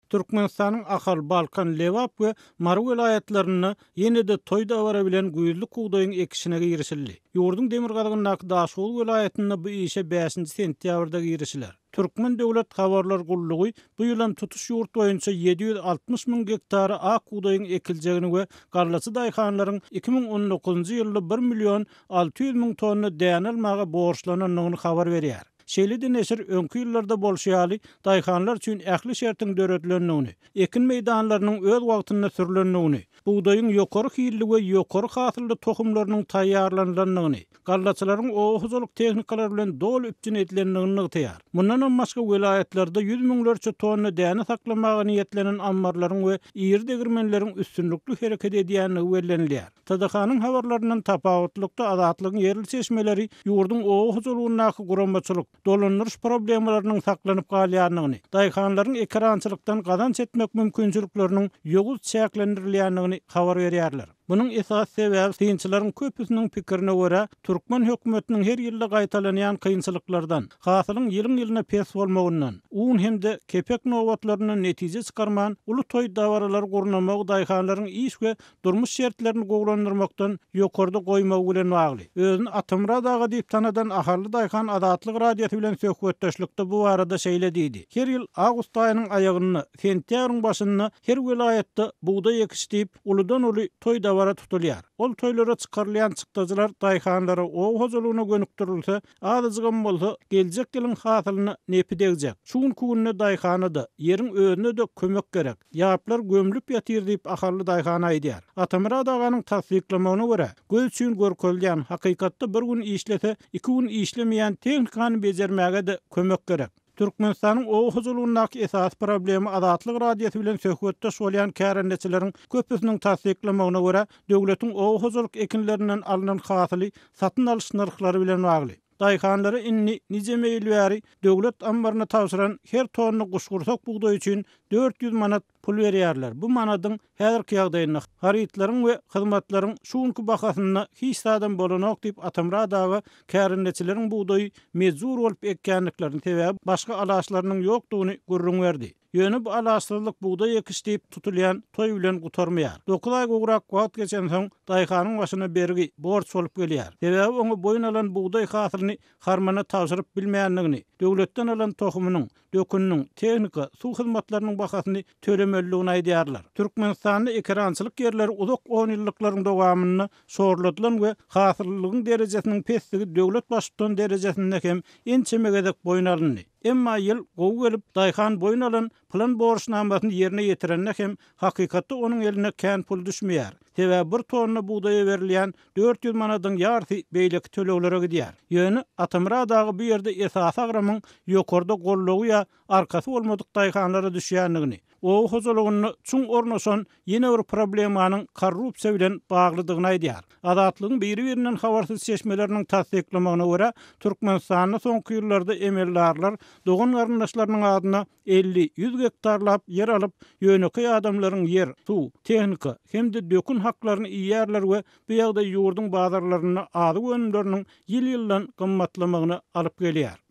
Türkmenistanyň Ahal, Balkan, Lebap we Mary welaýatlarynda ýene-de toý-dabara bilen güýzlük bugdaýyň ekişine girişildi. Ýurduň demirgazygyndaky Daşoguz welaýatynda bu işe bäşinji sentýabrda girişiler. Türkmen döwlet habarlar gullugy bu ýylam tutuş ýurt boýunça 760 müň gektara ak bugdaýyň ekiljegini we gallaçy daýhanlaryň 2019-njy ýylda bir million 600 müň tonna däne almaga borçlanandygyny habar berýär. Şeýle-de neşir öňki ýyllarda bolşy ýaly, daýhanlar üçin ähli şertiň döredilendigini, ekin meýdanlarynyň öz wagtynda sürlendigini, bugdaýyň ýokary hilli we ýokary hasylly tohumlarynyň taýýarlanylandygyny, gallaçylaryň oba hojalyk tehnikalary bilen doly üpjün edilendigini nygtaýar. Mundanam başga welaýatlarda ýüz müňlerçe tonna däne saklamaga niýetlenen ammarlaryň we iri degirmenleriň üstünlikli hereket edýändigi bellenilýär. TDH-nyň habarlaryndan tapawutlykda, Azatlygyň ýerli çeşmeleri ýurduň oba hojalygyndaky guramaçylyk, dolandyryş problemalarynyň saklanyp galýandygyny, daýhanlaryň ekerançylykdan gazanç etmek mümkinçilikleriniň ýowuz çäklendirilýändigini habar berýärler. Munuň esasy sebäbi, synçylaryň köpüsiniň pikirine görä, türkmen hökümetiniň her ýylda gaýtalanýan kynçylyklardan, hasylyň ýylyň-ýylyna pes bolmagyndan, un hem-de kepek nobatlaryndan netije çykarman, uly toý-dabaralary gurnamagy daýhanlaryň iş we durmuş şertlerini gowulandyrmakdan ýokarda goýmagy bilen bagly. Özüni Atamyrat aga diýip tanadan ahally daýhan Azatlyk Radiosy bilen söhbetdeşlikde bu barada şeýle diýdi, Her ýyl awgust aýynyň aýagynda, sentýabryň başynda her welaýatda bugdaý ekişi diýip, uludan-uly toý-dabara tutulýar. Ol toýlara çykarylýan çykdajylar daýhanlara, oba hojalygyna gönükdirilse, azajygam bolsa, geljek ýylyň hasylyna nepi degjek. Şu günki günde daýhana-da, ýeriň özüne-de kömek gerek. Ýaplar gömlüp ýatyr diýip, ahally daýhan aýdýar. Atamyrat aganyň tassyklamagyna görä, göz üçin görkezilýän, hakykatda bir gün işlese, iki gün işlemeýän tehnikany bejermäge-de kömek gerek. Türkmenistanyň oba hojalygyndaky esasy problema Azatlyk Radiosy bilen söhbetdeş bolýan kärendeçileriň köpüsiniň tassyklamagyna görä, döwletiň oba hojalyk ekinlerinden alnan hasyly satyn alyş nyrhlary bilen bagly. Daýhanlara indi nijeme ýyl bäri döwlet ammaryna tabşyran her tonna guşgursak bugdaý üçin 400 manat pul berýärler. Bu manadyň häzirki ýagdaýynda harytlaryň we hyzmatlaryň şu günki bahasynda hiç zadam bolanok diýip, Atamyrat aga kärendeçileriň bugdaýy mejbur bolup ekýändiklerini, sebäbi başga alaçlarynyň ýokdugyny gürrüň berdi. Ýöne bu alaçsyzlyk bugdaý ekiş diýip tutulýan toý bilen gutarmaýar. Dokuz aý gowrak wagt geçensoň, daýhanyň başyna bergi, borç bolup gelýär. Sebäbi oňa boýun alan bugdaý hasylyny harmana tabşyryp bilmändigini, döwletden alan tohumynyň, döküniniň, tehnika, suw hyzmatlarynyň bahasyny tölemelidigini aýdýarlar. Türkmenistanda ekerançylyk ýerleri uzak onýyllyklaryň dowamynda şorladylan we hasyllylygyň derejesiniň pesdigi döwlet baştutan derejesinde hem ençeme gezek boýun alyndy. Emma ýyl gowy gelip, daýhan boýun alan pylan borçnamasyny ýerine ýetirende hem hakykatda onuň eline kän pul düşmeýär. Sebäbi bir tonna bugdaýa berilýän 400 manadyň ýarysy beýleki töleglere gidýär. Ýöne Atamyrat aga bu ýerde esasy agramyň ýokarda goldawy ýa arkasy bolmadyk daýhanlara düşýändigini, Oba hojalygynda çuň ornaşan ýene bir problemanyň korrupsiýa bilen baglydygyny aýdýar. Azatlygyň biri-birinden habarsyz çeşmeleriniň tassyklamagyna görä, Türkmenistanda soňky ýyllarda emeldarlar dogan-garyndaşlarynyň adyna 50, 100 gektarlap ýer alyp, ýönekeý adamlaryň ýer, suw, tehnika hem-de dökün haklaryny iýýärler we bu ýagdaý ýurduň bazarlarynda azyk önümleriniň ýyl-ýyldan gymmatlamagyna alyp gelýär.